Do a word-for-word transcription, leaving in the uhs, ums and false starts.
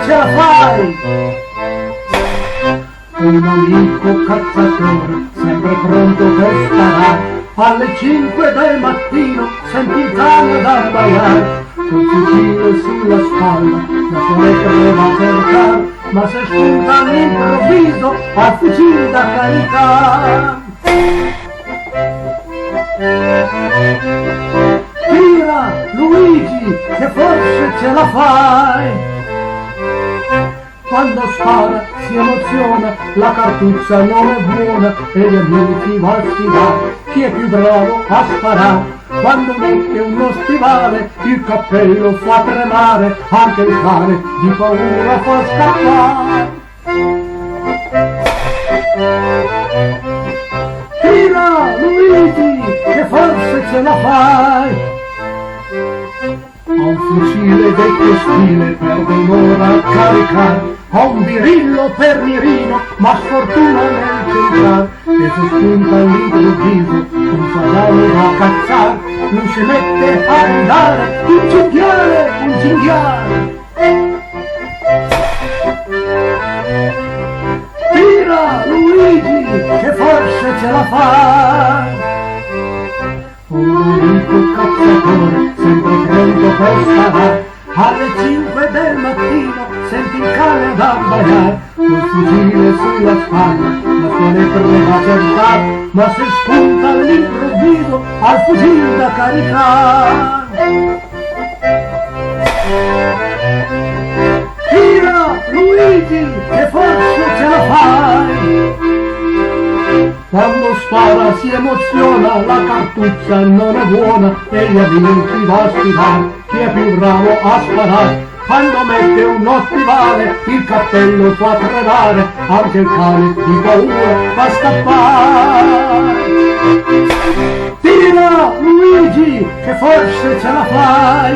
Ce la fai! Un amico cacciatore, sempre pronto per sparare, alle cinque del mattino senti il cane ad abbaiare, col fucile sulla spalla, la sua lettera va a cercare, ma se spunta all'improvviso, ha il fucile da caricare. Tira, Luigi, che forse ce la fai! Quando spara si emoziona, la cartuccia non è buona e gli amici va a sfidare chi è più bravo a sparare. Quando mette uno stivale, il cappello fa tremare, anche il cane di paura fa scappare. Tira, Luigi, che forse ce la fai! Ha un fucile vecchio stile, perde un'ora a caricar. Ha un birillo per mirino, ma sfortuna nel centrar. E se spunta all'improvviso un fagiano da cacciar, lui si mette a ridare: un cinghiale, un cinghiale! Tira, Luigi, che forse ce la fai! Un amico cacciatore, sempre pronto per sparare, alle cinque del mattino senti il cane ad abbaiare, col fucile sulla spalla, la sua lepre va a cercare, ma se spunta all'improvviso, ha il fucile da caricare. Tira, Luigi, che forse ce la fai! Quando spara si emoziona, la cartuccia non è buona e gli amici va a sfidare chi è più bravo a sparare. Quando mette uno stivale, il cappello fa tremare, anche il cane di paura fa scappare. Tira, Luigi, che forse ce la fai!